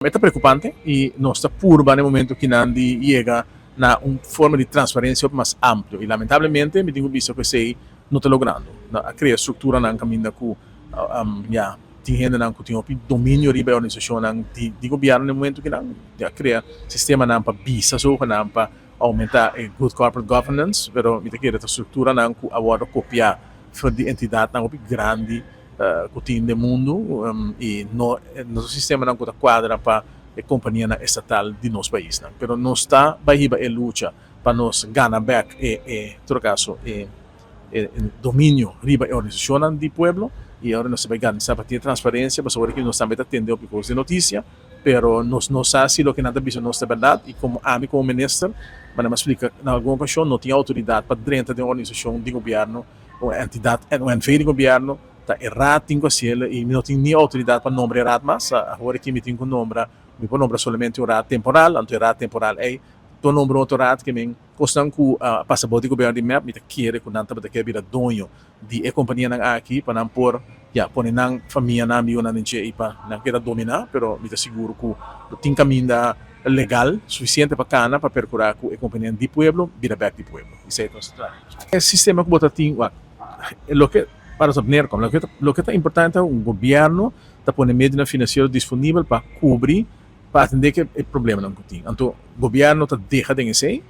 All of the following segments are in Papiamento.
E ta preocupante y nos ta purba na e momento kinan di yega na un forma di transparencia hopi mas amplio y lamentablemente mi tin cu bisa cu esey no ta logrando. Nan a crea structuranan caminda cu ya tin hendenan cu tin hopi dominio riba e organisacionnan di di gobierno na e momento kinan. A crea sistemanan pa bisa zogenaamd pa aumenta e good corporate governance, pero mi ta kere ta structuranan cu a wordo copia for di entidadnan hopi grandi ku tin den mundu i no no ta sistemanan ku ta kuadra pa e kompanianan estatal di nos paisnan. Pero nos ta bai hiba e lucha pa nos gana bèk e e todo kaso e e dominio riba e organisashonnan di pueblo i ora nos ta bai garantisa pa tin e transparensia pasobra ora ki nos tambe ta tende hopi kos den notisia pero nos no sa si loke nan ta bisa nos ta bèrdat i komo ami komo minister manera mi a splika na algun okashon no tin outoridat pa drenta den un organisashon di gobièrnu. Un entidat, un NV di gobierno ta e raad tin cu haciel y mi no tin ni autoridad pa nombra e raad mas. Awor aki mi tin cu nombra, mi por nombra solamente un raad temporal, anto e raad temporal ey por nombra un otro raad ke men cosnan cu a pasa bou di gobierno di mep, mi ta kere cu nan tabata kier bira doño di e companianan aki pa nan por ya pone nan famia, nan amigonan den dje y pa nan keda domina, pero mi ta sigur cu lo tin caminda legal suficiente pa cana pa percura cu e companianan di pueblo bira bek di pueblo. Esey ta nos traha. E sistema ku bo ta tin wak loke para nos neerkom loke loke ta importante ta un gobierno ta pone medionan financiero disponibel pa kubri pa atende ku e problemanan ku tin anto gobierno ta deha den esey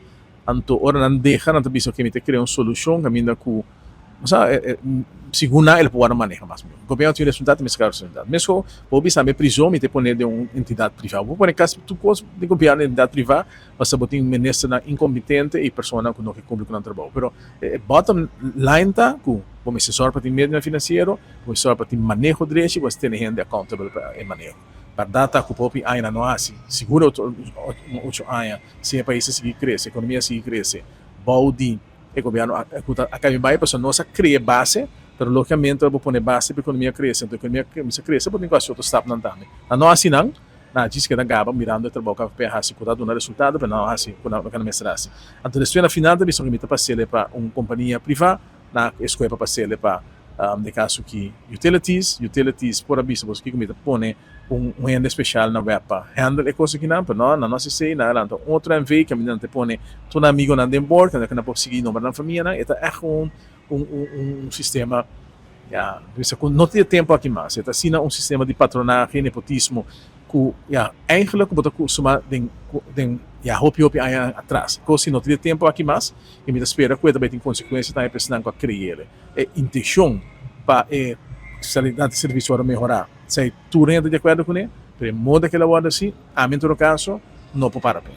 anto ora nan deha nan ta bisa oke mi ta krea un solushon kaminda ku Osea, segun nan el por wòrdu maneha mas mihó. Gobierno tin responsabilidat, ta mester kara responsabilidat. Mesko bo bisa mi prizon mi ta pone den un entidat privá. Bo por pone kasi tur kos den gobierno den entidat privá pasobra bo tin ministernan inkompetente i personanan ku no ke kumpli ku nan trabou. Pero e bottom line ta ku bo mester sòrg pa tin medionan finansiero, bo mester sòrg pa tin maneho drechi, bo mester tene hende accountable pa e maneho. Bèrdat ta ku hopi añanan no a hasi, sigur ocho aña si e pais a sigui krese, ekonomia a sigui krese bou di. E gobierno a cu ta a cambia bay pasobra nos a crea base, pero logicamente ora bo pone base pa economia crece, anto economia cuminsa crece bo tin cu haci otro stapnan tambe. Nan no haci nan, nan a djis keda gaba mirando e trabou cu avp a haci cu ta duna resultado pero nan no a haci cu nan loke nan mester haci. Anto despues na final ta bisa cu mi ta pasele pa un compania priva, nan a escoge pa pasele pa den caso ki utilities, utilities por a bisa boso kico mi ta pone. Un hende special na web pa handle e cos akinan, pero no, nan no haci esey, nan a lanta un otro NV caminda nan ta pone tur nan amigonan den board, caminda cu nan por sigui nombra nan famianan, e ta echt un un un sistema, ya, bisa cu no tin e tempo aki mas, e ta asina un sistema di patronahe, nepotismo, cu ya, eigenlijk cu bo ta custuma den den ya hopi hopi aña atras, cos si no tin e tempo aki mas, y mi ta spera cu e ta bay tin consecuencia tambe pa esnan cu a creele, e intencion pa e calidad di servicio worde mehora. Esei tur hende ta di akuerdo kuné, pero e moda ku el a wòrdu hasi, ami en todo kaso no por para p'e.